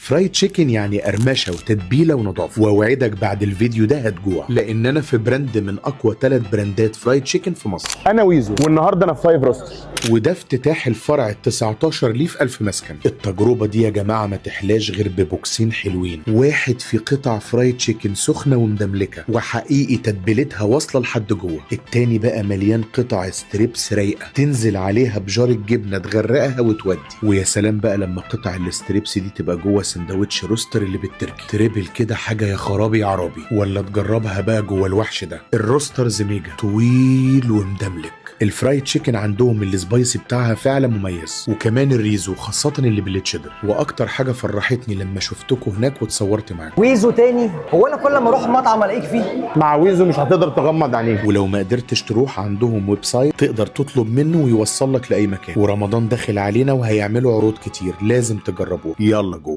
fried chicken يعني قرمشه وتتبيله ونظافه. واوعدك بعد الفيديو ده هتجوع، لان انا في brand من اقوى 3 brandات fried chicken في مصر. انا ويزو، والنهارده انا في فايف روستر. وده افتتاح الفرع ال 19 ليه في ألف مسكن. التجربة دي يا جماعة ما تحلاش غير ببوكسين حلوين، واحد في قطع fried chicken سخنة ومدملكة وحقيقي تتبيلتها واصلة لحد جوه، التاني بقى مليان قطع strips رايقة تنزل عليها بجار الجبنة تغرقها وتودي. ويا سلام بقى لما قطع ال strips دي تبقى جوه سندوتش روستر اللي بالتركي triple كده، حاجة يا خرابي يا عرابي. ولا تجربها بقى جوه الوحش ده الروسترز mega، طويل ومدملك. ال fried chicken عندهم ال spicy بتاعها فعلا مميز، وكمان الريزو خاصة اللي بالتشيدر. واكتر حاجة فرحتني لما شفتكم هناك واتصورت معاكم. ويزو تاني؟ هو انا كل ما اروح مطعم الاقيك فيه؟ مع ويزو مش هتقدر تغمض عينيك. ولو ما قدرتش تروح، عندهم website تقدر تطلب منه ويوصل لك لاي مكان. ورمضان داخل علينا وهيعملوا عروض كتير، لازم تجربوه. يلا جو.